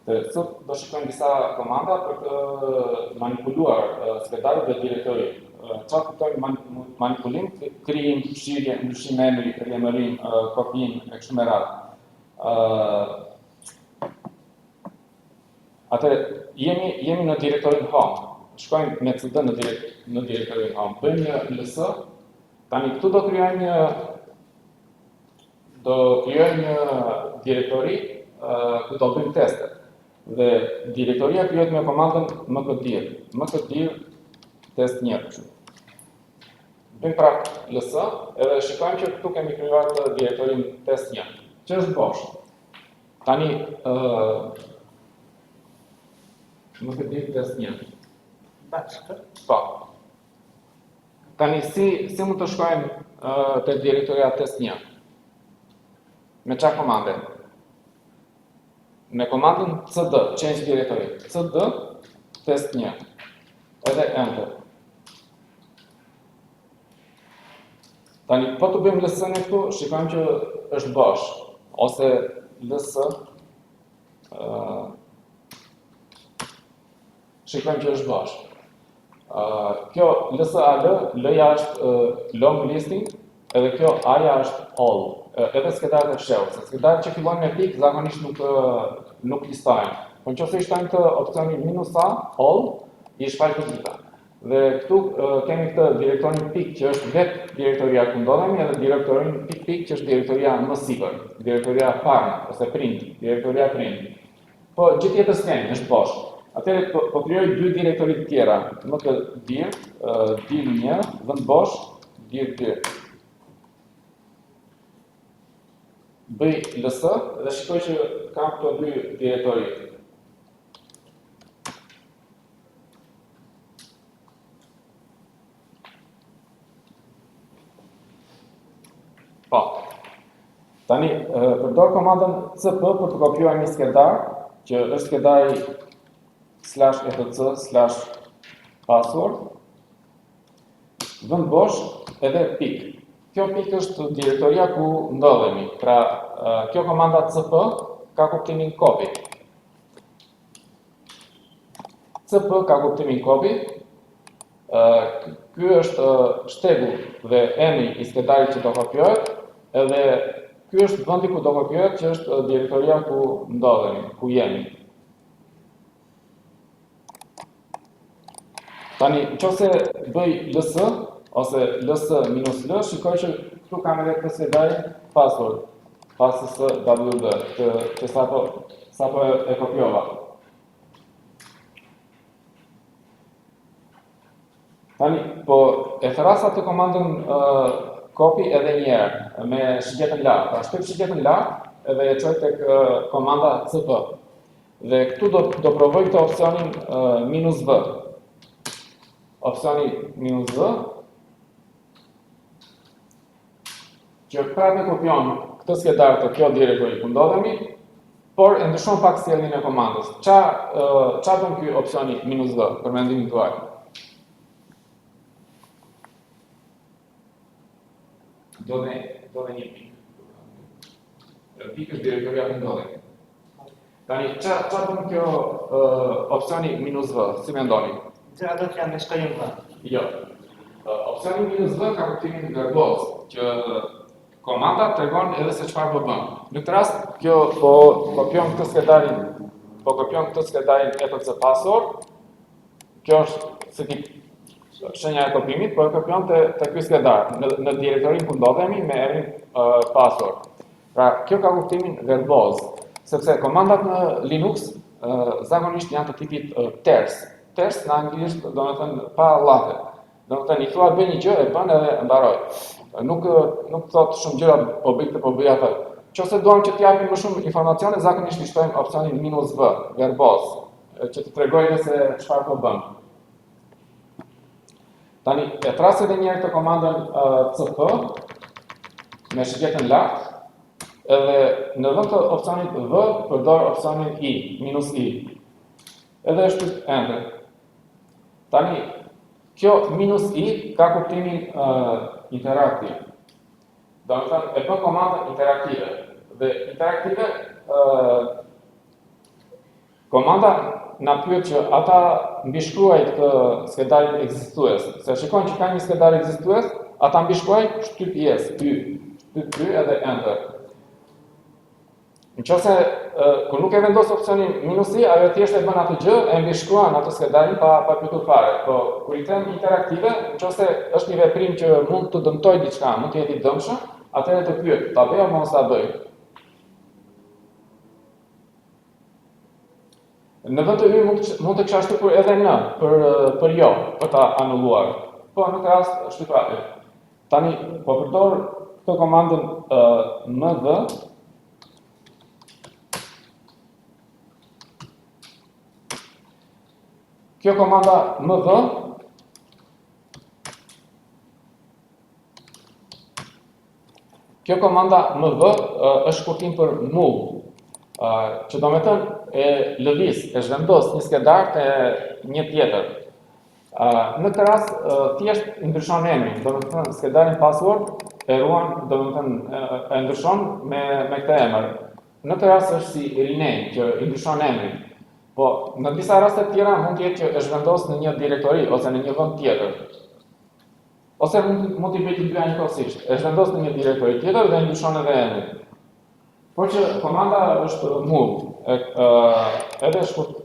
Dhe sot do shikojmë disa komanda për të manipuluar skedarët dhe direktoritë. Çfarë kuptojmë manipulim? Krijim, fshirje, ndryshim emri, riemërim, kopjim e kështu me radhë. Atëherë jemi jemi në direktorin home. Shkojmë me cd në direkt në direktorin home. Bëjmë një ls. Tani këtu do krijojmë një do krijojmë një direktori ku do bëjmë testet. Dhe direktoria krijohet me komandën mkdir. mkdir test 1 kështu. Bëjmë prap ls edhe shikojmë që këtu kemi krijuar të direktorin test 1, që është bosh. Tani ë uh, mkdir test 1. Bashkë. Po. Tani si si mund të shkojmë uh, te direktoria test 1? Me ça komande? Me komandën cd, change directory, cd test 1. Edhe enter. Tani po të bëjmë ls në këtu, shikojmë që është bosh ose ls uh, shikojmë që është bosh. Uh, kjo LSAL, L-ja është uh, long listing, edhe kjo A-ja është all. Uh, edhe skedarët e fshehur, se skedarët që fillojnë me pikë zakonisht nuk nuk listohen. Po nëse i shtojmë këtë opsionin minus A, all, i shfaq të gjitha. Dhe këtu uh, kemi këtë direktorin pikë që është vetë direktoria ku ndodhemi edhe direktorin pikë pikë që është direktoria më sipër, direktoria parent ose prind, direktoria prind. Po gjë tjetër s'kemi, është bosh. Atëherë po, po krijoj dy direktori të tjera, mkdir, uh, dir 1, vend bosh, dir 2. Bëj ls dhe shikoj që kam këto dy direktori. Po. Tani, përdor komandën cp për të kopjuar një skedar, që është skedari slash etc slash password, vend bosh edhe pik. Kjo pik është direktoria ku ndodhemi. Pra, kjo komanda cp ka kuptimin copy. CP ka kuptimin copy. Ky është shtegu dhe emri i skedarit që do kopjohet, edhe ky është vendi ku do kopjohet, që është direktoria ku ndodhemi, ku jemi. Tani, nëse bëj ls ose ls minus l, shikoj që këtu kam edhe këtë skedarin password, passwd, që, që sapo, sapo e kopjova. Tani, po e thërras atë komandën uh, copy edhe një herë me shigjetën lart. Pra shtyp shigjetën lart edhe e çoj tek uh, komanda cp. Dhe këtu do do provoj këtë opsionin uh, minus v. Opsioni minus v që prapë e kopjon këtë skedar te kjo direktori ku ndodhemi, por e ndryshon pak sjelljen e komandës. Ça ça bën ky opsioni minus v për mendimin tuaj? Do dhe do dhe një pikë. Pikë është direktoria ku ndodhemi. Tani, ça, ça bën kjo uh, opsioni minus V, si mendoni? Gjëra do të janë me shkronjën V. Jo. Uh, opsioni minus V ka kuptimin verboz, që komanda tregon edhe se çfarë po bën. Në këtë rast, kjo po kopjon këtë skedarin, po kopjon këtë skedarin etc password. Kjo është si tip shenja e kopjimit, po e kopjon te te ky skedar në në direktorin ku ndodhemi me emrin uh, password. Pra, kjo ka kuptimin verboz, sepse komandat në Linux zakonisht janë të tipit ters. Ters në anglisht do të thënë pa llafe. Do të thënë i thua bëj një gjë e bën edhe mbaroi. Nuk nuk thot shumë gjëra po bëj këtë po bëj atë. Qofse duam që të japim më shumë informacione, zakonisht i shtojmë opsionin minus v, verboz, që të tregojë se çfarë po bën. Tani, e thërras edhe njëherë këtë komandën uh, cp me shigjetën lart, edhe në vend të opsionit V, përdor opsionin I, minus I. Edhe është enter. Tani, kjo minus I ka kuptimin uh, interaktiv. Domethënë, e bën komandën interaktive. Dhe interaktive uh, Komanda na pyet që a ta mbishkruaj këtë skedarin ekzistues. Se shikon që ka një skedar ekzistues, a ta mbishkruaj shtyp yes, y, shtyp y edhe enter. Në qoftë se kur nuk e vendos opsionin minus i, ajo thjesht e bën atë gjë, e mbishkruan atë skedarin pa pa pyetur fare. Po kur i them interaktive, në qoftë se është një veprim që mund të dëmtojë diçka, mund të jetë i dëmshëm, atëherë të pyet, ta bëj apo mos ta bëj. Në vend të y mund mund të kisha shtypur edhe n për për jo, për ta anulluar. Po në këtë rast shtypa y. Tani po përdor këtë komandën uh, mv Kjo komanda mv Kjo komanda mv është shkurtim për move, që do me thënë e lëviz, e zhvendos një skedar te një tjetër. Në këtë rast, thjesht i ndryshon emrin, do me thënë skedarin password e ruan, do me thënë e ndryshon me, me këtë emër. Në këtë rast është si rename, që i ndryshon emrin. Po, në disa raste të tjera mund të jetë që e zhvendos në një direktori ose në një vend tjetër. Ose mund mund t'i bëj të dyja njëkohësisht. E zhvendos në një direktori tjetër dhe ndryshon edhe emrin. Por që komanda është move, e, e, edhe shkurt,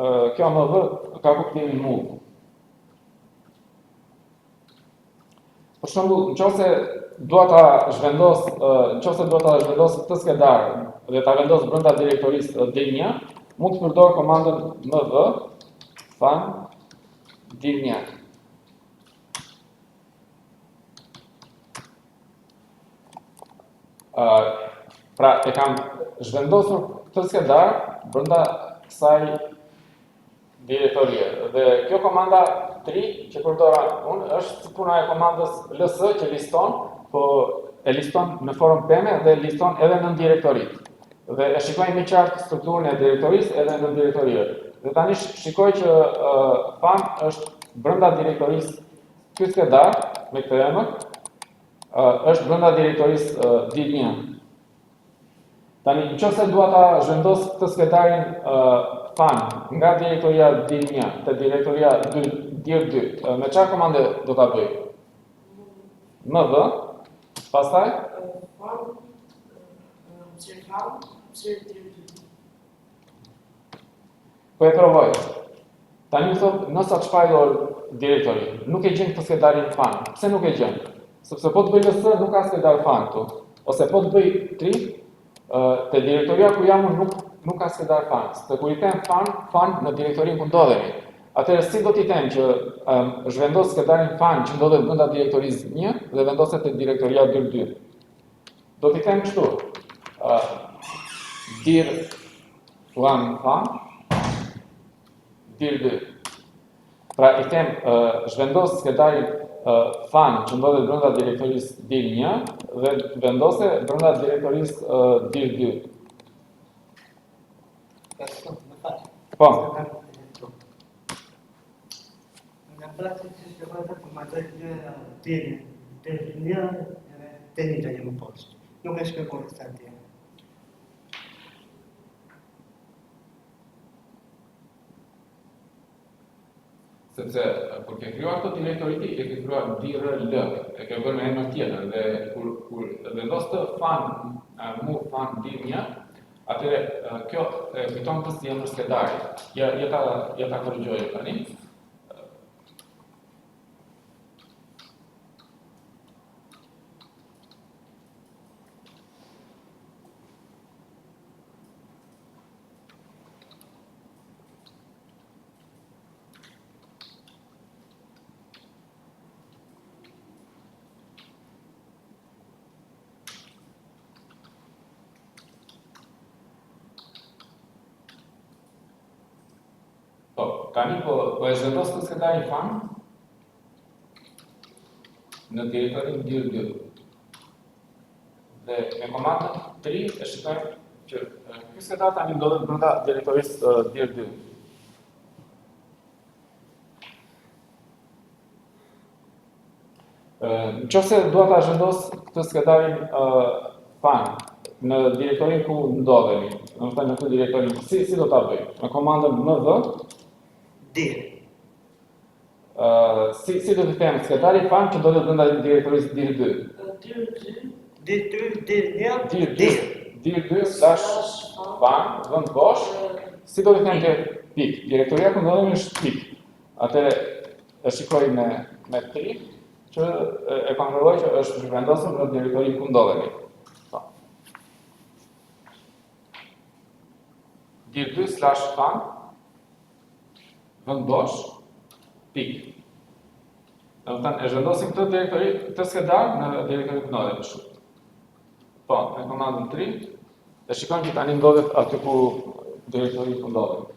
e, kjo mv ka kuptimin move. Për shembull, në qoftë se dua ta zhvendos, në qoftë se dua ta zhvendos këtë skedar dhe ta vendos brenda direktorisë dir1, mund të përdor komandën mv fun dir1. Uh, pra, e kam zhvendosur këtë skedar brenda kësaj direktorie. Dhe kjo komanda 3 që përdora unë është si puna e komandës ls që liston, po e liston në formë peme dhe liston edhe nëndirektoritë. Dhe e shikoj më qartë strukturën e direktorisë edhe nëndirektorive. Dhe tani shikoj që uh, fun është brenda direktorisë ky skedar me këtë emër uh, është brenda direktorisë uh, dir1. Tani, në qoftë se dua ta zhvendos këtë skedarin uh, fun nga direktoria dir1 te direktoria 2, dir2, uh, me çfarë komande do ta bëj? MV, pastaj? Fun, hapësirë fun, hapësirë dir2. Po e provoj. Tani më thot, no such file or directory. Nuk e gjen këtë skedarin fun. Pse nuk e gjen? Sepse po të bëj ls nuk ka skedar fun këtu. Ose po të bëj tree, te direktoria ku jam unë nuk nuk ka skedar fun. Se kur i them fun, fun në direktorinë ku ndodhemi. Atëherë si do t'i them që um, zhvendos skedarin fun që ndodhet brenda direktorisë 1 dhe vendoset te direktoria 2 2. Do t'i them kështu. Uh, dir one fun dir 2. Pra i them uh, zhvendos skedarin uh, fun që ndodhet brenda direktorisë dir 1 dhe vendose brenda direktorisë uh, dir 2. Po. Në praktikë që shpjegoj të komandoj një dir, dir një edhe te një të një më poshtë. Nuk e shpjegoj sa dir. Sepse kur ke krijuar këtë direktori ti, e ke krijuar dir l, e ke bërë me emër tjetër dhe kur kur vendos të fun move fun dir një, atëherë kjo e kujton këtë si emër skedari. Ja ja ta ja ta korrigjoj tani. Po, tani po, po e zhvendos këtë skedarin fun në direktorin dir 2. Dhe me komandën 3 e shikojmë që ky skedar tani ndodhet brenda direktorisë dir 2. Në qoftë se dua ta zhvendos këtë skedarin fun në direktorin ku ndodhemi. Domethënë në këtë direktori, si si do ta bëj? Me komandën mv Dir. ë si si do të them skedari fun që ndodhet brenda direktorisë dir 2. Dir 2 Dir 2, dir 1, Dir 2 dir. dir 2 slash fun, vend bosh. Si do të them që pik, direktoria ku ndodhemi është pik. Atëre e shikoj me me 3 që e, e kontrolloj që është zhvendosur në direktorin ku ndodhemi. Po. Dir 2 slash fun vend bosh pik. Do të thënë, e zhvendosim këtë direktori, këtë skedar në direktorin ku ndodhemi. Po, me komandën 3, e shikojmë që tani ndodhet aty ku direktori ku ndodhet.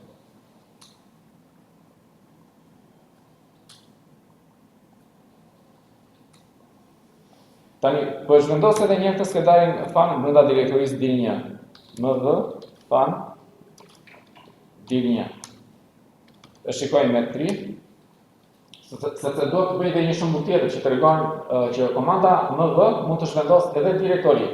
Tani, po e zhvendos edhe një herë këtë skedarin fun brenda direktorisë dir 1. mv fun dir 1. E shikojmë me 3, sepse do të bëj edhe një shembull tjetër që tregon që komanda mv mund të zhvendos edhe direktori.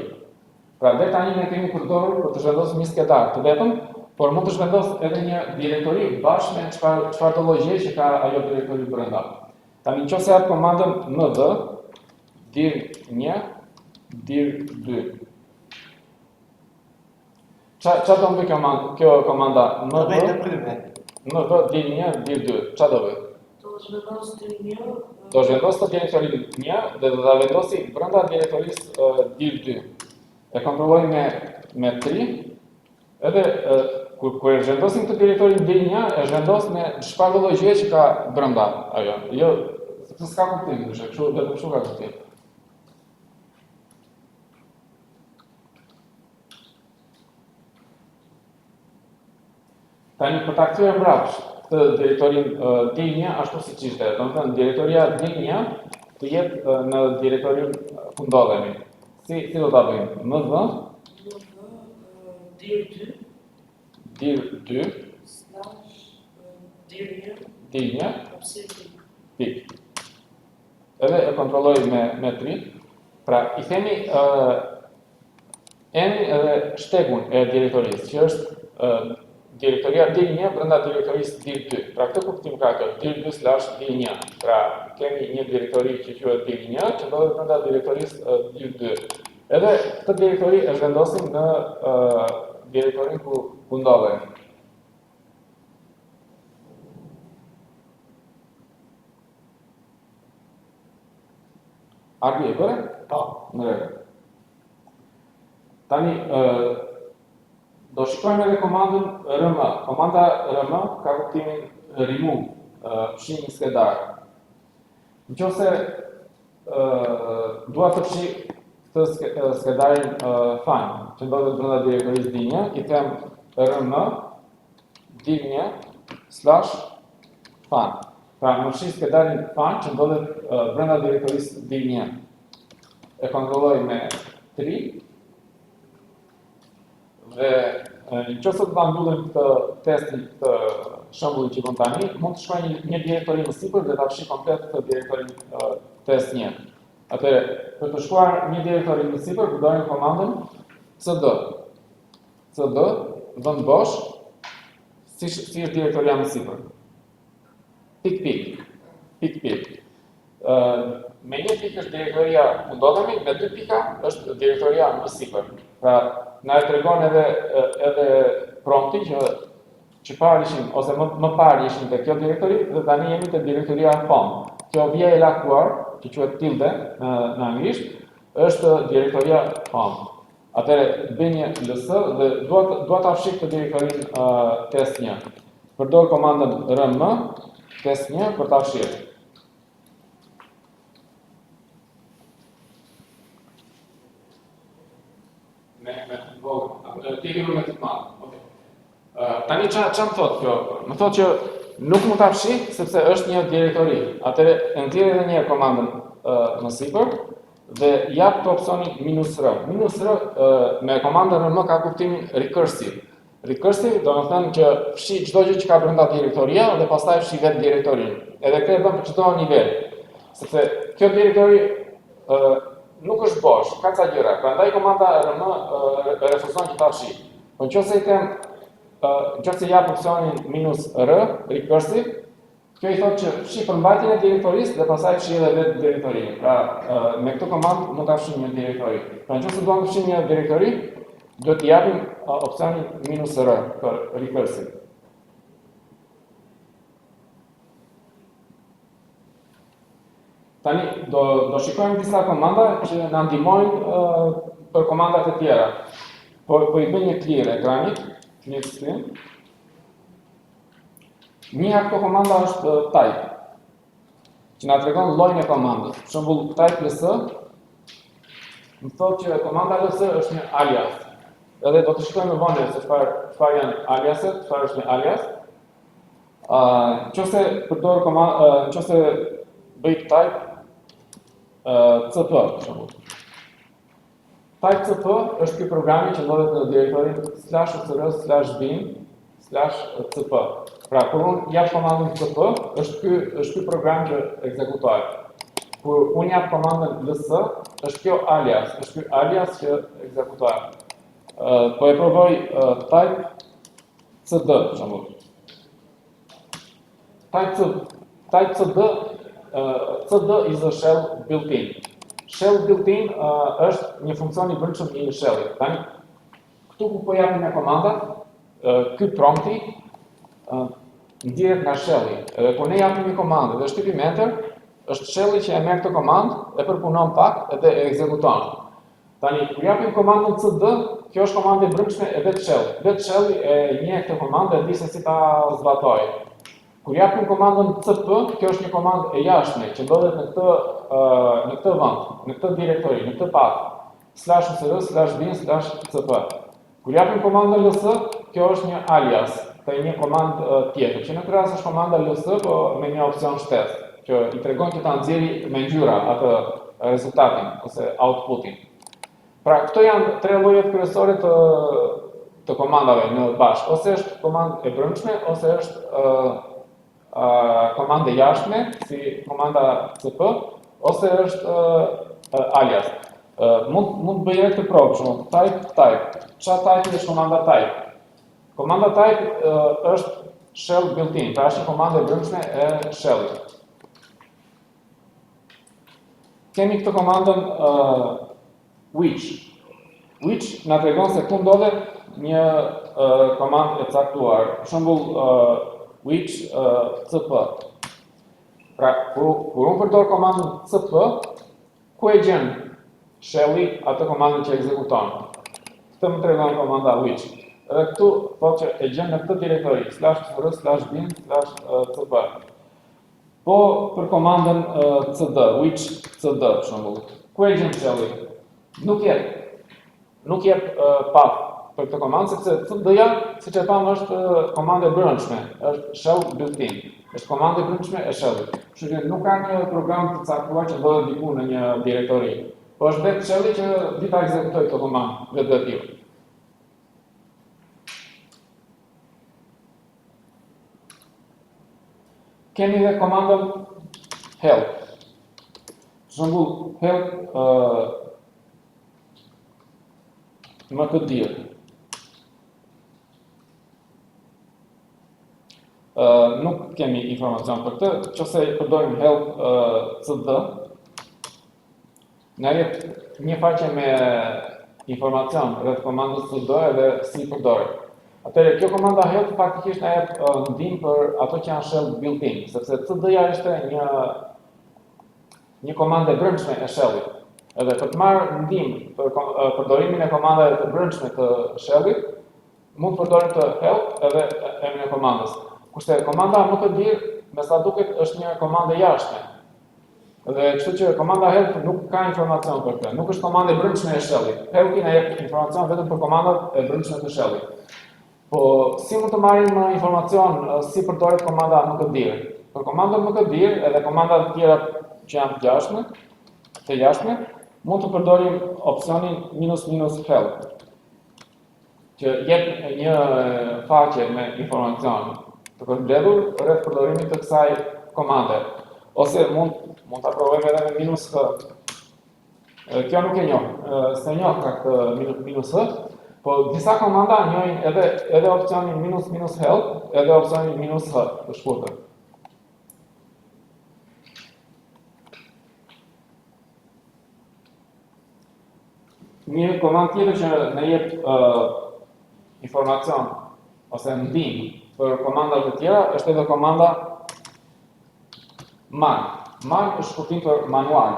Pra deri tani ne kemi përdorur për të zhvendosur një skedar të vetëm, por mund të zhvendos edhe një direktori bashkë me çfarë çfarë do lloj gjëje që ka ajo direktori brenda. Tani nëse jap komandën mv dir 1 dir 2. Ça ça do më bëj kjo komanda, kjo komanda Do mv bëj të kryme. mv dir 1 dir 2. Ça do bëj? Do zhvendos dir 1 Do zhvendos të direktorin 1 dhe do ta vendosi brenda direktorisë uh, dir 2. E kontrolloj me me 3. Edhe uh, kur kur e zhvendosim këtë direktorin dir 1, e zhvendos me çfarë do lloj gjëje që ka brenda ajo. Jo, sepse s'ka kuptim ndryshe, kështu vetëm kështu ka kuptim. Tani për ta kthyer mbrapsht këtë direktorin uh, D1 ashtu siç ishte, domethënë direktoria D1 të jetë uh, në direktorin ku ndodhemi. Si si do ta bëjmë? MV MV dir 2 dir 2 slash dir 1 D1 hapësirë pik. Edhe e kontrolloj me me 3. Pra i themi ë uh, emrin edhe shtegun e direktorisë, që është uh, direktoria dir1 brenda direktorisë dir2. Pra këtë kuptim ka kjo dir2 slash dir1. Pra kemi një direktori që quhet dir1 që ndodhet brenda direktorisë uh, dir2. Edhe këtë direktori e zhvendosim në uh, direktorin ku ku ndodhemi. Arbi e bëre? Po. Në rregull. Tani ë do shikojmë edhe komandën rm. Komanda rm ka kuptimin remove, ë fshi një skedar. Në qoftë se ë dua të fshi këtë ske, skedarin fun, që ndodhet brenda direktorisë D1, i them rm D1 slash fun. Pra, më fshi skedarin fun që ndodhet uh, brenda direktorisë D1. E kontrolloj me 3 dhe në qoftë se do ta mbyllim këtë testin, këtë shembullin që bëm tani, mund të shkoj një, një direktori më sipër dhe ta fshi komplet këtë direktorin uh, test 1. Atëherë, për të shkuar një direktori më sipër, përdorim komandën cd. cd vend bosh si si është direktoria më sipër. Pik pik. Pik pik. Ë me një pikë është direktoria ku ndodhemi, me dy pika është direktoria më sipër. Pra, na e tregon edhe edhe prompti që që parë ishim ose më më parë ishim te kjo direktori dhe tani jemi te direktoria home. Kjo vija e lakuar, që quhet tilde në në anglisht, është direktoria home. Atëherë bëj një ls dhe dua të, dua ta fshi këtë direktorin uh, test 1. Përdor komandën rm test 1 për ta fshirë. Me me të vogël, ti ke me të madh. Okej. Uh, tani ça ça më thot kjo? Më thot që nuk mund ta fshi sepse është një direktori. Atëherë e nxjerr edhe një herë komandën uh, më sipër dhe jap të opsionin minus r. Minus r uh, me komandën rm ka kuptimin recursive. Recursive do të thënë që fshi çdo gjë që ka brenda direktoria dhe pastaj fshi vetë direktorin. Edhe këtë e bën për çdo nivel. Sepse kjo direktori uh, nuk është bosh, ka ca gjëra. Prandaj komanda rm uh, refuzon që ta fshi. Po në qoftë se i them, në qoftë se jap opsionin minus R, recursive, kjo i thotë që fshi përmbajtjen e direktorisë dhe pastaj fshi edhe vetë direktorinë. Pra, me këtë komandë mund ta fshijmë një direktori. Pra, në qoftë se duam të fshijmë një direktori, duhet t'i japim opsionin minus R për recursive. Tani do do shikojmë disa komanda që na ndihmojnë uh, për komandat e tjera. Po po i bëj një clear ekranit, clear screen. Një nga këto komanda është type, që na tregon llojin e komandës. Për shembull, type ls më thotë që komanda ls është një alias. Edhe do të shikojmë më vonë se çfarë çfarë janë aliaset, çfarë është një alias. Ë, uh, nëse përdor komandë, uh, nëse bëj type uh, cp për shembull. Type cp është ky programi që ndodhet në direktorin slash usr slash bin slash cp. Pra, kur unë jap komandën cp, është ky është ky program që ekzekutohet. Kur unë jap komandën ls, është kjo alias, është ky alias që ekzekutohet. Uh, po e provoj uh, type cd, për shembull. Type C, type CD, uh, CD is a shell built-in. Shell built-in uh, është një funksion i brendshëm i shellit. Tani këtu ku po japim me komandat, uh, ky prompti uh, nxirret nga shelli. Edhe kur ne japim një komandë dhe shtypim enter, është shelli që e merr këtë komandë, e përpunon pak edhe e ekzekuton. Tani, kur japim komandën cd, kjo është komandë e brendshme e vetë shellit. Vetë shelli e njeh këtë komandë dhe di se si ta zbatojë. Kur japim komandën cp, kjo është një komandë e jashtme që ndodhet në këtë në këtë vend, në këtë direktori, në këtë path, slash usr slash bin slash cp. Kur japim komandën ls, kjo është një alias të një komandë tjetër, që në këtë rast është komanda ls, po me një opsion shtesë, që i tregon që ta nxjerrë me ngjyra atë rezultatin ose outputin. Pra, këto janë tre llojet kryesore të të komandave në bash, ose është komandë e brendshme ose është uh, uh, komandë e jashtme, si komanda cp, ose është uh, alias. Uh, mund mund të bëj edhe këtë provë, për shembull, type type. Ça type është komanda type? Komanda type uh, është shell built-in, pra është një komandë e brendshme e shellit. Kemi këtë komandën uh, which. Which na tregon se ku ndodhet një uh, komandë e caktuar. Për shembull, uh, which uh, cp. Pra, kur, kur unë përdor komandën cp, Ku e gjen shelli atë komandën që ekzekuton? Këtë më tregon komanda which. Edhe këtu thotë që e gjen në këtë direktori, slash usr, slash bin, slash cp. Po për komandën cd, which cd, për shembull. Ku e gjen shelli? Nuk jep. Nuk jep path për këtë komandë, sepse cd-ja, siç e pamë, është komandë e brendshme, është shell built-in, është komandë e brendshme e shellit. Kështu që nuk ka një program të caktuar që ndodhet diku në një direktori. Po është vetë shelli që di ta ekzekutojë këtë komandë vetvetiu. Kemi dhe komandën help. Për shembull, help uh, mkdir. Uh, nuk kemi informacion për këtë, qëse përdorim help uh, cd, na jep një faqe me informacion rreth komandës cd edhe si përdoret. Atëherë kjo komanda help faktikisht na jep uh, ndihmë për ato që janë shell built-in, sepse cd-ja është një një komandë e brendshme e shellit. Edhe për të marrë ndihmë për përdorimin e komandave të brendshme të shellit, mund të përdorim të help edhe emrin e komandës. Kurse komanda mkdir, me sa duket, është një komandë e jashtme. Dhe kështu që komanda help nuk ka informacion për këtë, nuk është komandë e brendshme e shellit. Helpi na jep informacion vetëm për komandat e brendshme të shellit. Po, si mund të marrim informacion si përdoret komanda mkdir? Për komandën mkdir edhe komandat të tjera që janë të jashtme, të jashtme, mund të përdorim opsionin minus minus help, që jep një faqe me informacion të përmbledhur rreth përdorimit të kësaj komande. Ose mund mund ta provojmë edhe me minus h. Kjo nuk e njoh, s'e njoh ka këtë minus h. Po disa komanda njohin edhe edhe opsionin minus minus help, edhe opsionin minus h, të shkurtër. Një komandë tjetër që na jep uh, informacion ose ndihmë për komandat e tjera është edhe komanda man. Man është shkurtim për manual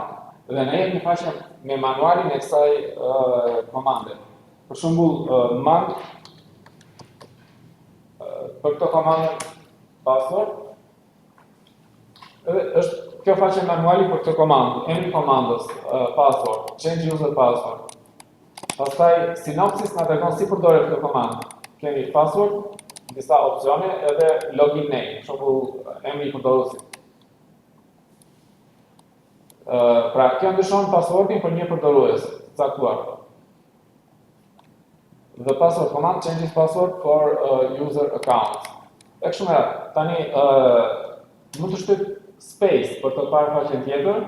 dhe na jep një faqe me manualin e kësaj uh, komande. Për shembull, uh, man uh, për këtë komandë password Edhe është kjo faqe manuali për këtë komandë, emri i komandës, uh, password, change user password. Pastaj sinopsis na tregon si përdoret kjo komandë. Kemi password, disa opsione edhe login name, për shembull emri i përdoruesit. Uh, pra, kjo ndryshon passwordin për një përdorues të caktuar. The password command changes password for uh, user account. E kështu me radhë. Tani uh, mund të shtyp space për të parë faqen tjetër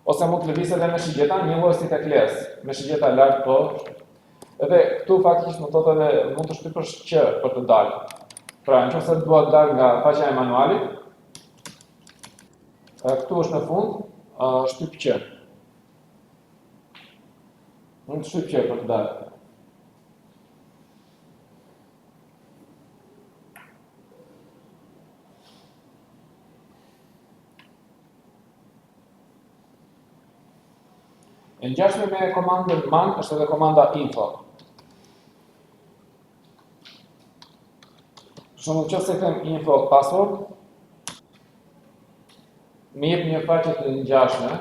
ose mund të lëviz edhe me shigjeta, një lloj si tek less, me shigjeta lart po. Edhe këtu faktikisht më thotë edhe mund të shtypësh Q për të dalë. Pra, nëse dua të dal nga faqja e manualit, këtu është në fund, shtyp Q. Mund të shtyp Q për të dalë. E ngjashme me komandën man është edhe komanda info. Për shembull, nëse them info password, më jep një faqe të ngjashme,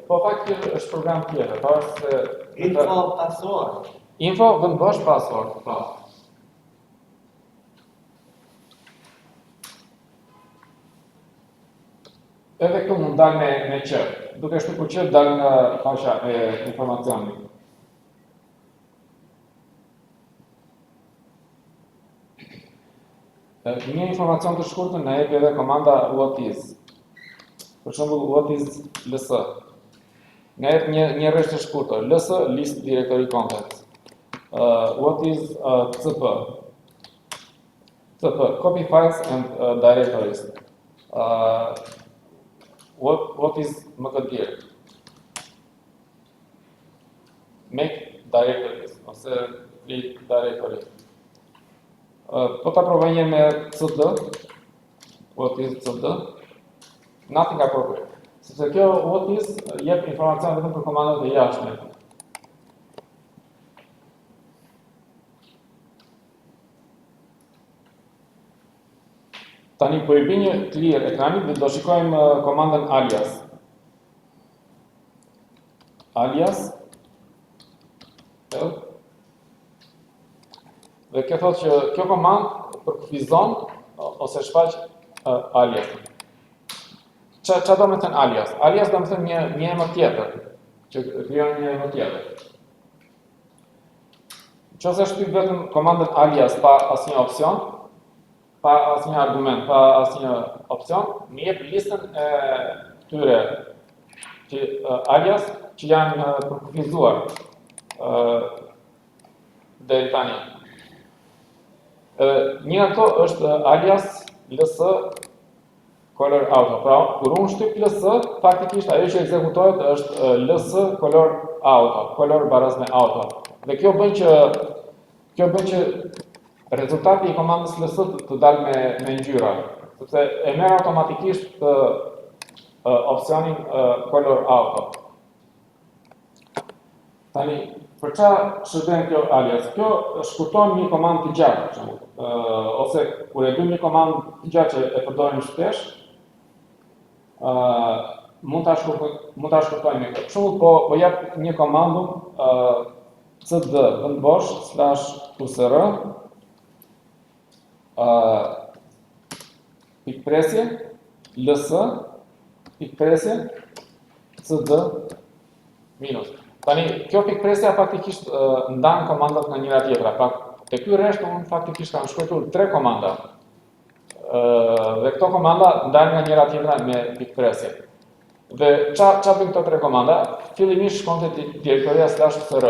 po faktikisht është program tjetër, para se Info password. Info vend bosh password, po. Edhe këtu mund dal me, me Q. Duke shtypur Q dal nga faqja e informacionit. Një informacion të shkurtër na jep edhe komanda what is. Për shembull what is ls. Na jep një një rresht të shkurtër, ls list directory contents. Uh, what is uh, cp? cp copy files and uh, directories. Uh, what what is mkdir? Make directories ose create directory. Uh, po ta provoj një me cd, what is cd? Nothing appropriate. Sepse kjo what is jep informacion vetëm për komandat e jashtme. Tani po i bëj një clear ekranit dhe do shikojmë uh, komandën alias. Alias L Dhe kjo thotë që kjo komandë përkufizon ose shfaq uh, alias. Ça ça do me thënë alias? Alias do me thënë një një emër tjetër, që krijon një emër tjetër. Nëse shtyp vetëm komandën alias pa asnjë opsion, pa asnjë argument, pa asnjë opsion, më jep listën e këtyre që alias që janë përkufizuar ë deri tani. Edhe një nga këto është alias ls color auto. Pra, kur unë shtyp ls, faktikisht ajo që ekzekutohet është ls color auto, color baraz me auto. Dhe kjo bën që kjo bën që rezultati i komandës ls të, të dalë me me ngjyra, sepse e merr automatikisht të opsionin color auto. Tani, për ça shërben kjo alias? Kjo shkurton një komandë të gjatë, për shembull, ose kur e bëjmë një komandë të gjatë që e përdorim shpesh, ë mund ta shkurtojmë, mund ta shkurtojmë këtë. Për shembull, po po jap një komandë ë cd vend bosh slash usr ë pikpresje ls pikpresje cd minus. Tani, kjo pikpresja faktikisht ndan komandat nga njëra tjetra. Pra, te ky rresht unë faktikisht kam shkruar tre komanda. Ë dhe këto komanda ndahen nga njëra tjetra me pikpresje. Dhe ça ça bëjnë këto tre komanda? Fillimisht shkon te direktoria slash usr.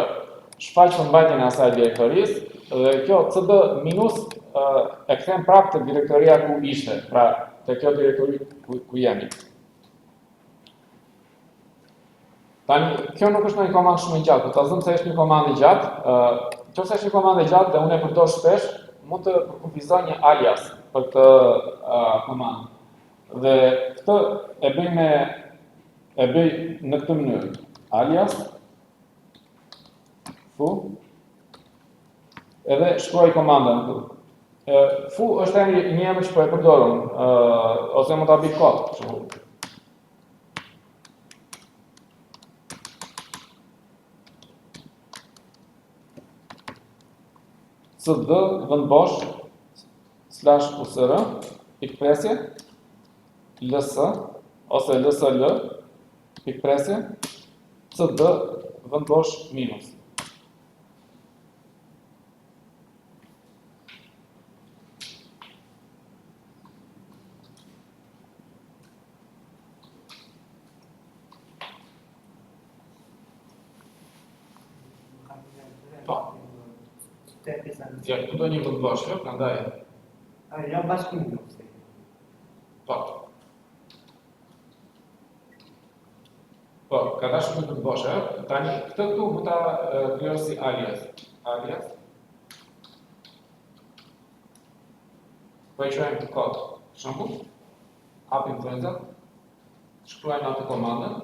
shfaq përmbajtjen e asaj direktorisë dhe kjo cd minus e kthen prapë te direktoria ku ishte, pra te kjo direktori ku, ku jemi. Tani, kjo nuk është një komandë shumë e gjatë, po ta zëmë se është një komandë e gjatë, ë, nëse është një komandë e gjatë dhe unë e përdor shpesh, mund të përkufizoj një alias për këtë komandë. Dhe këtë e bëj me e bëj në këtë mënyrë. Alias foo edhe shkruaj komandën këtu. Foo është emri një emër që po e përdor unë, ose mund ta bëj kod, për shembull. cd vend bosh slash usr pikëpresje ls ose lsl pikëpresje cd vend bosh minus Po. Ja, këtu do një vend bosh, jo, prandaj. A, jo bashkë minusi. Po. Po, ka dashur një vend bosh, jo? Tani, këtë këtu mund ta krijosh si alias. Alias. Po e quajmë kod. Për shembull, hapim thonjëzat, shkruajmë atë komandën,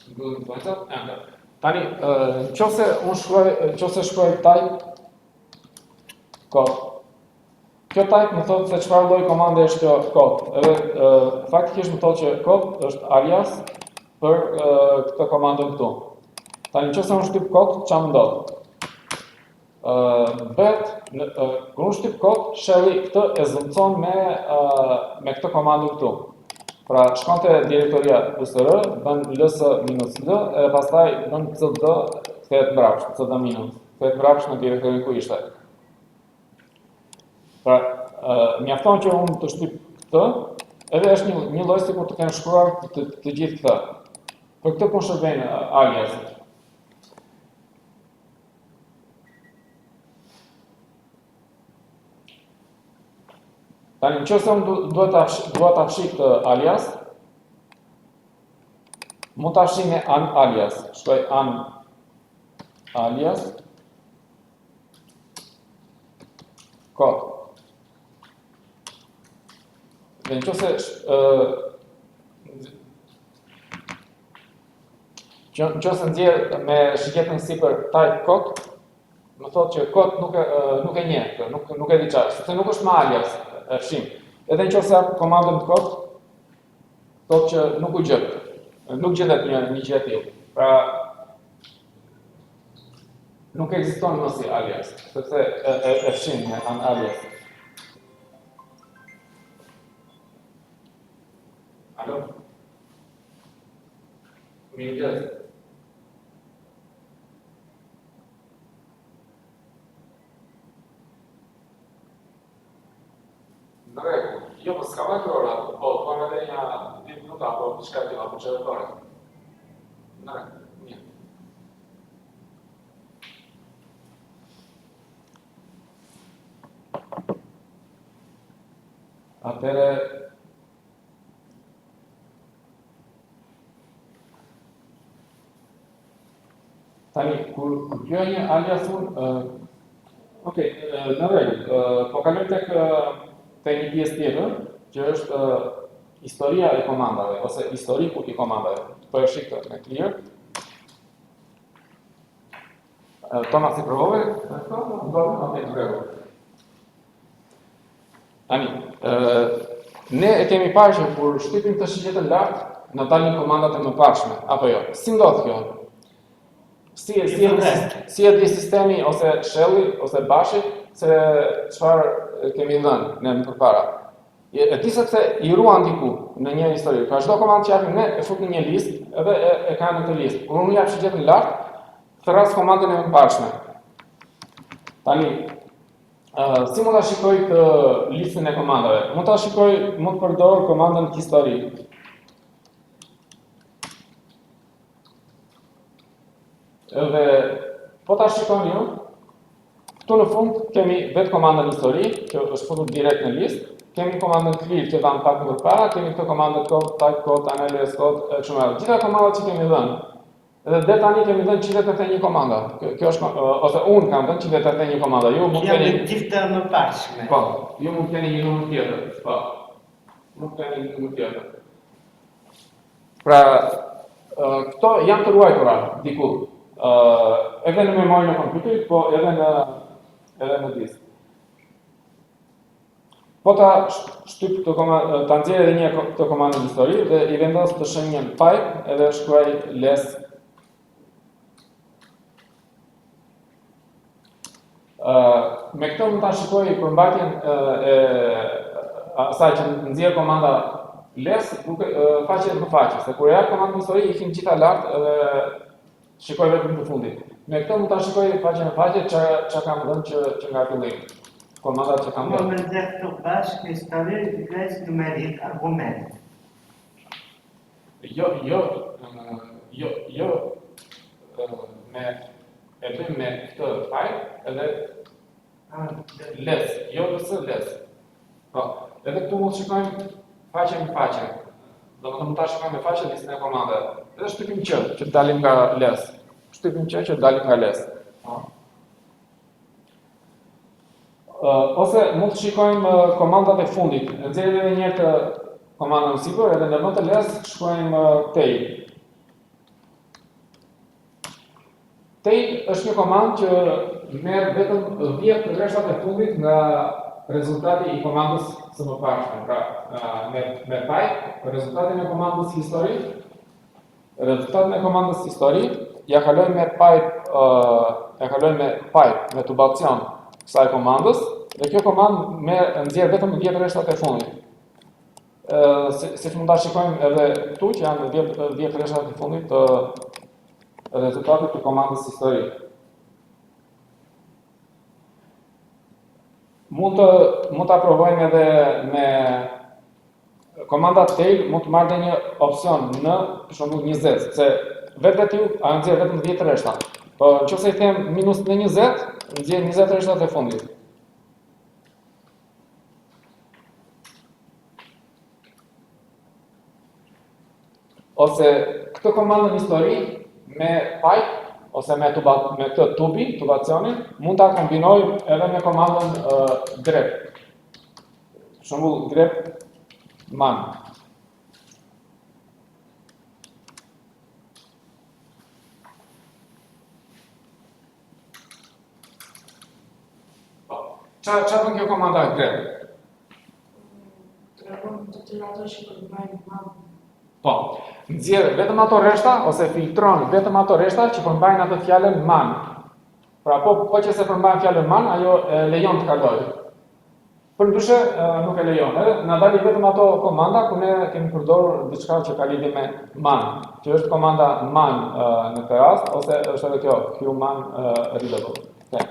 mbyllim thonjëzat, enter. Tani, në qoftë se unë shkruaj, në qoftë se shkruaj type kod. Kjo type më thotë se çfarë lloj komande është kjo kod. Edhe faktikisht më thotë që kod është alias për këtë komandën këtu. Tani në qoftë se unë shtyp kod, çfarë më ndodh? Bëhet, kur unë shtyp kod, shelli këtë e zëvendëson me me këtë komandën këtu. Pra, shkon te direktoria usr, bën ls minus l, edhe pastaj bën cd, kthehet mbrapsht, cd minus, kthehet mbrapsht në direktorinë ku ishte. Pra, mjafton që unë të shtyp këtë, edhe është një, një lloj sikur të kem shkruar të, të gjithë këtë. Për këtë punë shërbejnë aliasit. Tani, në qoftë se unë dua ta dua ta fshij këtë alias, mund ta fshij me unalias. Shkruaj unalias kod. Dhe në qoftë se Që në qoftë se nxjerr me shigjetën sipër type kod, më thotë që kod nuk e nuk e njeh këtë, nuk nuk e di çfarë, sepse nuk është më alias, e fshim. Edhe në qoftë se hap komandën kod, thotë që nuk u gjet. Nuk gjendet një një gjë e tillë. Pra nuk ekziston më si alias, sepse e, e, e fshim me unalias. Alo? Mirëmëngjes. Në rregull. Jo, po s'ka vajtur ora, po duam edhe një 10 minuta apo diçka e tillë apo çfarë ore. Në rregull, mirë. Atëre Tani, kur, kur kjo një alias unë, uh, ok, në rregull, uh, po kaloj tek te një pjesë tjetër, që është uh, historia e komandave, ose historiku i komandave. Po e fshij këtë me clear. Uh, Toma si provove? Po, po, ok, në rregull. Tani, ë ne e kemi parë që kur shtypim këtë shigjetën lart, na dalin komandat e mëparshme, apo jo? Si ndodh kjo? Si e si e si e di sistemi ose shelli ose bashi se çfarë kemi dhënë ne më përpara? E, e di sepse i ruan diku në një histori. Pra çdo komandë që japim ne e fut në një listë edhe e, e ka në këtë listë. Kur unë jap shigjetën lart, thërras komandën e mëparshme. Tani, Uh, si mund ta shikoj këtë listën e komandave? Mund ta shikoj, mund të përdor komandën history. Edhe Po ta shikoni ju, këtu në fund kemi vetë komandën history, që është futur direkt në listë, kemi komandën clear që dhamë pak më përpara, kemi këtë komandën code, type code, analyze code, e kështu me radhë. Gjitha komandat që kemi dhënë. Edhe deri tani kemi dhënë 181 komanda. Kjo, kjo është ose unë kam dhënë 181 komanda. Ju mund të Janë keni të gjitha më pashme. Po, ju mund të keni një numër tjetër. Po. Mund të keni një numër tjetër. Pra, këto janë të ruajtura diku. Ë, edhe në memorien e kompjuterit, po edhe në edhe në disk. Po ta shtyp këtë komandë, ta nxjerr edhe një këtë komandën history dhe i vendos të shenjën pipe edhe shkruaj less. Uh, me këtë mund ta shikoj përmbajtjen e asaj që nxjerr komanda less duke faqe më faqe, se kur e jap komandën history ikin gjitha lart edhe shikoj vetëm të fundit. Me këtë mund ta shikoj faqe në faqe ça ça kam dhënë që që nga fillimi. Komandat që kam dhënë. Më nxjerr këtu bashkë history less numerik argument. Jo, jo, jo, jo, me e bëjmë me këtë pipe edhe less, jo lës, less. Po, edhe këtu mund të shikojmë faqe në faqe. Domethënë mund ta shikojmë me faqe listën e komandave. Edhe shtypim Q që të dalim nga less. Shtypim Q që të dalim nga less. Po. Ose mund të shikojmë komandat e fundit. E nxjerrim edhe një herë të komandën sipër, edhe në vend të less shkruajmë tail. Tail është një komandë që merr vetëm 10 rreshtat e fundit nga rezultati i komandës së mëparshme. Pra, me me pipe rezultatin e komandës history Rezultatin e komandës history ja kalojmë me pipe, uh, ja kalojmë me pipe, me tubacion kësaj komandës dhe kjo komandë me nxjerr vetëm 10 rreshtat e fundit. Ë si, siç mund ta shikojmë edhe këtu që janë 10 10 rreshtat e fundit të rezultatit të komandës history. Mund të mund ta provojmë edhe me Komanda tail mund të marrë dhe një opsion në, për shembull 20, sepse vetvetiu ajo nxjerr vetëm 10 rreshta. Po nëse i them minus në 20, nxjerr 20 rreshtat e fundit. Ose këtë komandën history me pipe ose me tuba, me këtë tubin, tubacionin, mund ta kombinoj edhe me komandën uh, grep. Për shembull grep man. Po. Ça ça bën kjo komanda grep? Tregon të tjera ato që përmbajnë man. Po. Nxjerr vetëm ato rreshta ose filtron vetëm ato rreshta që përmbajnë atë fjalën man. Pra po po që se përmban fjalën man, ajo e lejon të kalojë. Përndryshe nuk e lejon. Edhe na dalin vetëm ato komanda ku ne kemi përdorur diçka që ka lidhje me man, që është komanda man në këtë rast ose është edhe kjo human readable. Okay.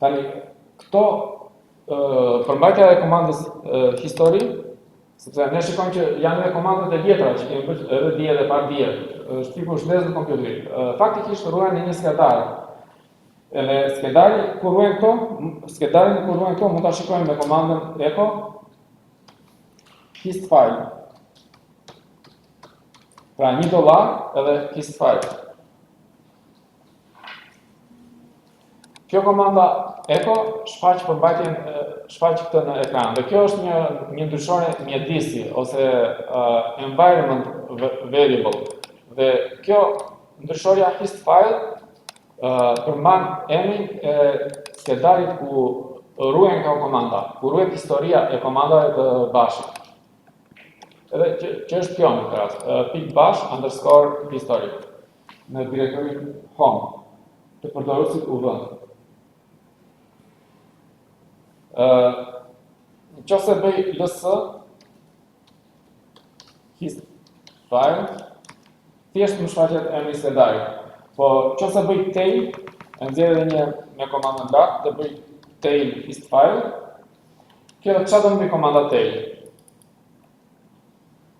Tani këto përmbajtja e komandës history, sepse ne shikojmë që janë edhe komandat e vjetra që kemi bërë edhe dje edhe pardje, është fikur ndezur kompjuteri. Faktikisht ruhen në një skedar. Edhe skedari ku ruhen këto, skedarin ku ruhen këto mund ta shikojmë me komandën echo hist file. Pra një dollar edhe hist file. Kjo komanda echo shfaq përmbajtjen shfaq këtë në ekran. Dhe kjo është një një ndryshore mjedisi ose uh, environment variable. Dhe kjo ndryshorja hist file përmban emrin e skedarit ku ruhen këto komanda, ku ruhet historia e komandave të bashit. Edhe që, që është kjo në këtë rast, pikë bash underscore history në direktorin home të përdoruesit UV. Ë, në qoftë se bëj ls hist file, thjesht më shfaqet emri i skedarit. Po qoftë se bëj tail, e nxjerr edhe një me komandën lart dhe bëj tail hist file. Kjo çfarë do të bëj komanda tail?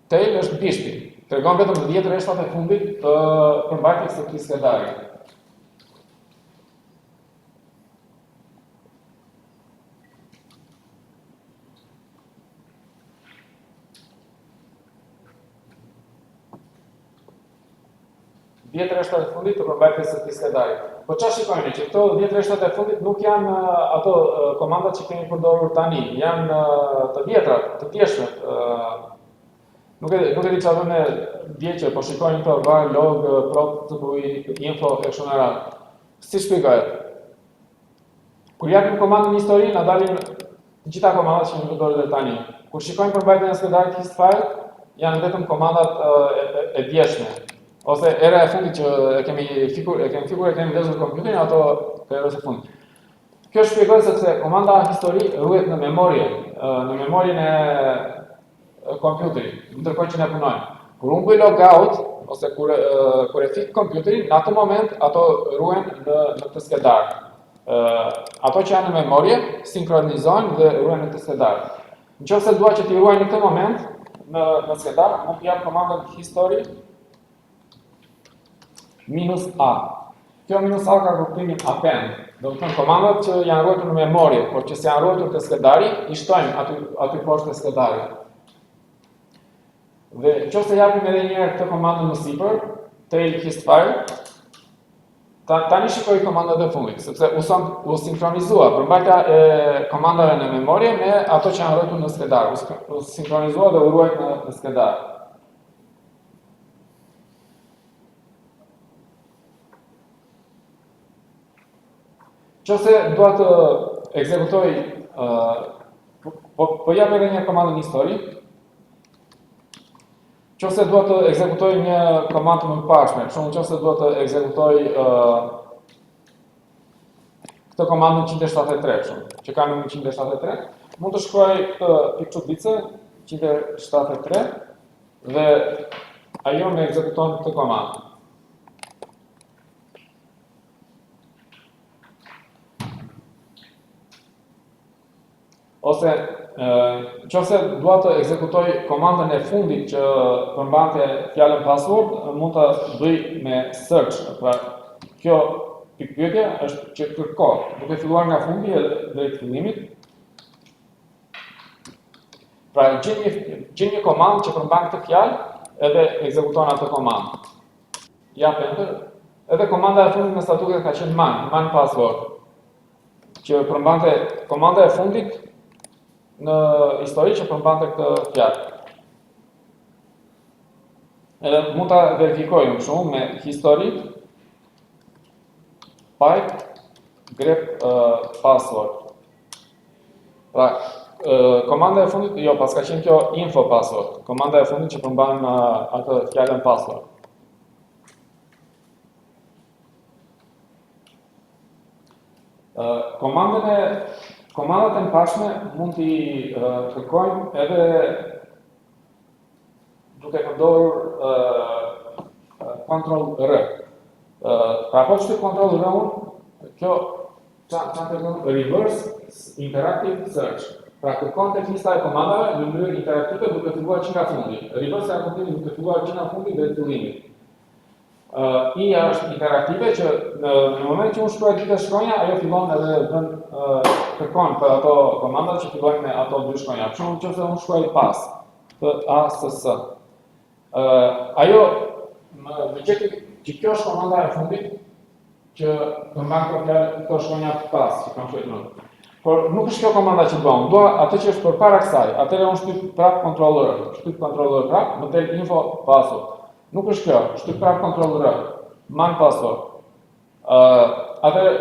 Tail është bishti. Tregon vetëm 10 rreshtat e fundit të përmbajtjes së këtij skedari. 10 rreshtat e fundit të përmbajtjes së këtij skedari. Po çfarë shikojmë që këto 10 rreshtat e fundit nuk janë ato komandat që kemi përdorur tani, janë të vjetrat, të djeshmet. Nuk e nuk e di çfarë bëmë dje që po shikojmë këto var log proc cpu info e kështu me radhë. Si shpjegohet? Kur japim komandën history, na dalin të gjitha komandat që kemi përdorur deri tani. Kur shikojmë përmbajtjen e skedarit hist file, janë vetëm komandat e, e, e djeshme ose era e fundit që e kemi fikur, e kemi fikur, e kemi ndezur kompjuterin, ato të erës së fundit. Kjo shpjegohet sepse komanda history ruhet në memorie, në memorien e kompjuterit, ndërkohë që ne punojmë. Kur unë bëj logout ose kur kur e fik kompjuterin, në atë moment ato ruhen në në këtë skedar. Ë ato që janë në memorie sinkronizohen dhe ruhen në këtë skedar. Në qoftë se dua që t'i ruaj në këtë moment në në skedar, mund të jap komandën history minus a. Kjo minus a ka kuptimin append. Do të thënë komandat që janë ruajtur në memorie, por që s'janë ruajtur te skedari, i shtojmë aty aty poshtë te skedari. Dhe në qoftë se japim edhe një herë këtë komandën më sipër, tail hist file, ta, tani shikoj komandat e fundit, sepse u, son, u sinkronizua përmbajtja e komandave në memorie me ato që janë ruajtur në skedar. U, u sinkronizua dhe u ruajt në, në skedar. Qoftë se dua të ekzekutoj, uh, po, po jap edhe një komandë në history, qoftë se dua të ekzekutoj një komandë të mëparshme, për shembull qoftë se dua të ekzekutoj uh, këtë komandën 173, për shembull, që ka numrin 173, mund të shkruaj këtë pikëçuditëse 173 dhe ajo më ekzekuton këtë komandë. Ose, në qoftë se dua të ekzekutoj komandën e fundit që përmbante fjalën password, mund ta bëj me search. Pra, kjo pikëpyetje është që kërko, duke filluar nga fundi drejt fillimit. Pra, gjen një gjen një komandë që përmban këtë fjalë edhe ekzekuton atë komandë. Jap enter. Edhe komanda e fundit me sa duket ka qenë man, man password. Që përmbante komanda e fundit në histori që përmbante këtë fjalë. Edhe mund ta verifikojmë shumë me history pipe grep uh, password. Pra, uh, komanda e fundit, jo, paska qenë kjo info password, komanda e fundit që përmban uh, atë fjalën password. Uh, komandën e komandat e mëparshme mund t'i uh, kërkojmë edhe duke përdorur uh, Ctrl R. Uh, pra po të shtyp Ctrl R unë, kjo ça ça tregon reverse interactive search. Pra kërkon tek lista e komandave në mënyrë interaktive duke filluar që nga fundi. Reverse ka kuptimin duke filluar që nga fundi drejt fillimit. Uh, I-ja është interaktive që në, në moment që unë shkruaj dy shkronja, ajo fillon edhe bën uh, kërkon për ato komandat që fillojnë me ato dy shkronja. Për shembull, nëse unë shkruaj pass, P A S S. Uh, ajo më, më gjeti që kjo është komanda e fundit që përmban këto fjalë, këto shkronja pass që kam shkruar më. Por nuk është kjo komanda që dua, unë dua atë që është përpara kësaj. Atëherë unë shtyp prap Ctrl R, shtyp Ctrl R prap, më del info password. Nuk është kjo, shtyp prap Ctrl R, man password. Ë, uh, atëherë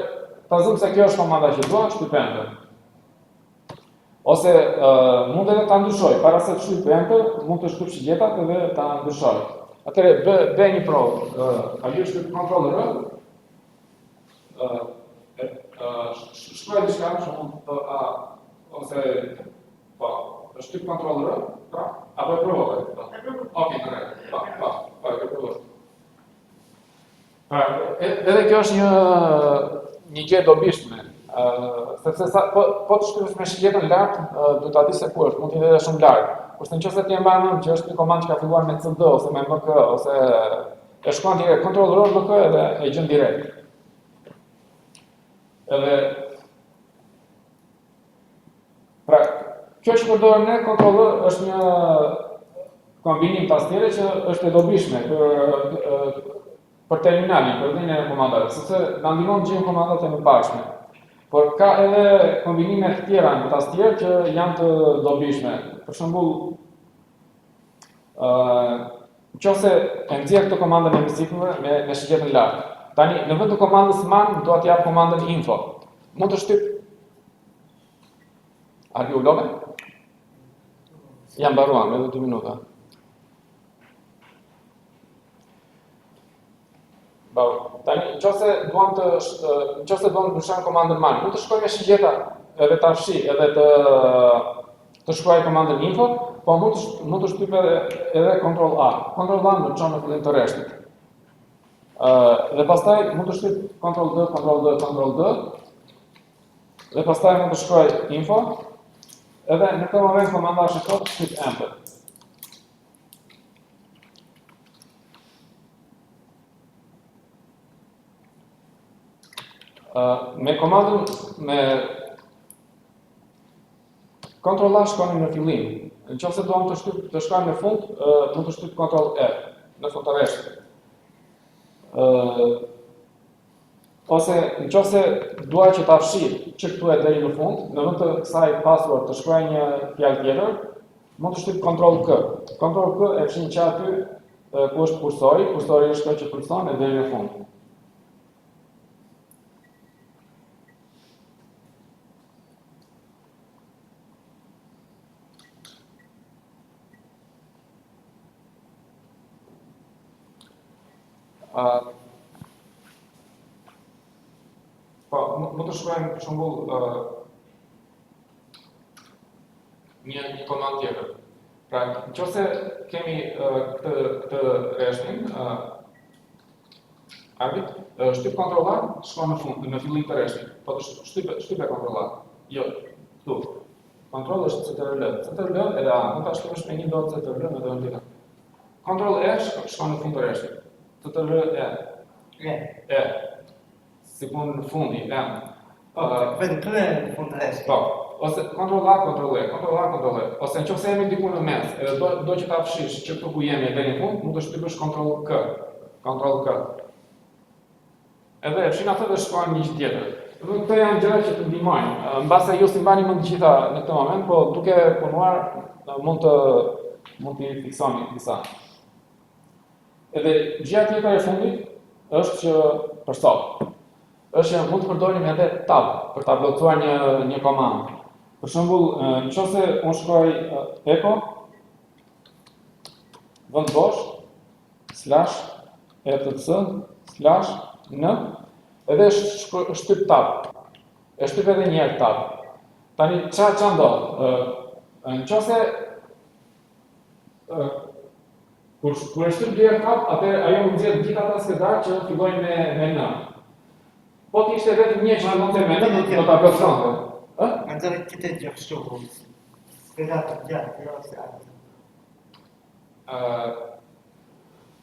ta zëmë se kjo është komanda që dua, shtyp enter. Ose uh, mund edhe ta ndryshoj, para se të shtyp enter, mund të shtyp shigjetat edhe ta ndryshoj. Atëherë bë bë një provë. Uh, a ju shtyp Ctrl R? Uh, uh, shkruaj diçka, për shembull P A ose po, shtyp Ctrl R, pra, apo e provove? Po. Okej, në rregull. Po, po, po, e provove. Pra, edhe kjo është një një gjë e dobishme, ë sepse sa po po të shtypësh me shigjetën lart, do ta di se ku është, mund të jetë edhe shumë larg. Kurse në qoftë se ti e mban mend që është një komandë që ka filluar me CD ose me MK ose e shkruan direkt Ctrl R MK edhe e gjen direkt. Edhe Pra, kjo që përdorim ne, Ctrl R është një kombinim tastiere që është e dobishme për për terminalin, për dhënien e komandave, sepse na ndihmon të gjejmë komandat e mëparshme. Por ka edhe kombinime të tjera në tastierë që janë të dobishme. Për shembull, ë uh, nëse e nxjerr këtë komandën e mësipërme me me shigjetën lart. Tani në vend të komandës man dua të jap komandën info. Mund të shtyp Arbi u lodhe? Ja mbaruam, edhe 2 minuta. Ba, tani, në qoftë se duam të, në qoftë se duam të ndryshojmë komandën man, mund të shkoj me shigjeta edhe ta fshi, edhe të, të shkruaj komandën info, po mund të, mund të shtyp edhe, edhe Ctrl A. Ctrl A më çon në fillim të rreshtit. Uh, dhe pastaj mund të shtyp Ctrl D, Ctrl D, Ctrl D, dhe pastaj mund të shkruaj info, edhe në këtë moment komanda është e thotë shtyp enter. Uh, me komandën me Ctrl A shkoni në fillim. Në qoftë se duam të shtyp të shkojmë në fund, uh, mund të shtyp Ctrl E në fund të rreshtit. Uh, ose në qoftë se dua që ta fshi që këtu e deri në fund, në vend të kësaj password të shkruaj një fjalë tjetër, mund të shtyp Ctrl K. Ctrl K e fshin që aty ku është kursori, kursori është kjo që pulson e deri në fund. Uh, po, mund të shkruajmë për shembull uh, një një komandë tjetër. Pra, në qoftë se kemi uh, këtë këtë rreshtin, uh, Arbi, shtyp Ctrl A, shkon në fund, në fillim të rreshtit. Po të shtyp shtyp e Ctrl A. Jo, këtu. Ctrl është CTRL, CTRL edhe A, mund ta shtypësh me një dorë CTRL me dorën tjetër. Ctrl E shkon në fund të rreshtit. CTRL E. E. E. Si punë në fundi, E. Po, vetëm këtu e në fund të rreshtit. Po. Ose Ctrl A, Ctrl E, Ctrl A, Ctrl E. Ose në qoftë se jemi diku në mes, edhe do do që ta fshish që këtu ku jemi e deri në fund, mund të shtypësh Ctrl K. Ctrl K. Edhe e fshin atë dhe shkruan një gjë tjetër. Dhe këto janë gjëra që të ndihmojnë. Mbase ju s'i mbani mend të gjitha në këtë moment, po duke punuar mund të mund t'i fiksoni disa. Edhe gjëja tjetër e fundit është që për sot është që mund të përdorim edhe tab për ta plotësuar një një komandë. Për shembull, në qoftë se unë shkruaj echo vend bosh slash etc slash n edhe shtyp tab. E shtyp edhe një herë tab. Tani ça ça ndodh? Në qoftë se kur kur e shtyp dy herë tab, atëherë ajo më nxjerr gjithë ata skedarë që fillojnë me me n. Po të ishte vetëm një që fillonte me n, do ta plotësonte. Ë? Më nxjerr këtë gjë kështu. Skedar të gjatë, jo se atë. Ë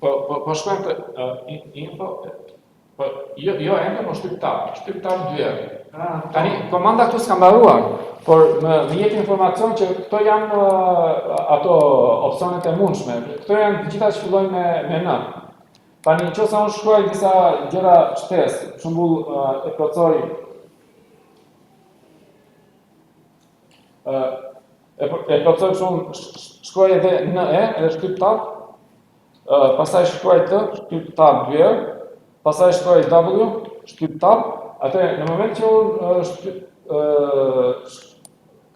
po po po shkojmë të uh, info po jo jo ende po shtyp tab, shtyp tab dy herë. Ah, Tani komanda këtu s'ka mbaruar, por më më jep informacion që këto janë uh, ato opsionet e mundshme. Këto janë të gjitha që fillojnë me me n. Tani në qoftë se unë shkruaj disa gjëra shtesë, për shembull uh, e plotësoj e e plotësoj shumë shkruaj edhe n e edhe shtyp tab pastaj shkruaj t shtyp tab dy herë pastaj shkruaj w shtyp tab atëherë në moment që unë shtyp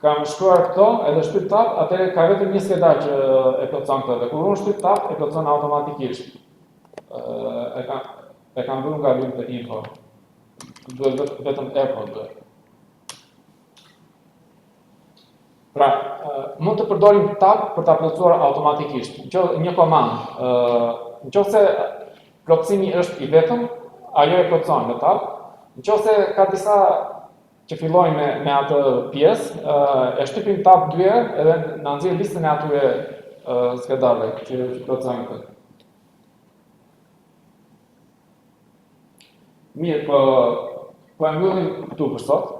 kam shkruar këto edhe shtyp tab atëherë ka vetëm një skedar që e plotëson këtë dhe kur unë shtyp tab e plotëson automatikisht e kam e kam bërë gabim te info duhet vetëm echo duhet Pra, mund të përdorim tab për ta plotësuar automatikisht. Në një komandë, në qoftë se plotësimi është i vetëm, ajo e plotëson me tab. Në qoftë se ka disa që fillojnë me, me atë pjesë, e shtypim tab dy herë edhe na nxjerr listën e atyre skedarëve që plotësojnë këtë. Mirë, po po e mbyllim këtu për sot.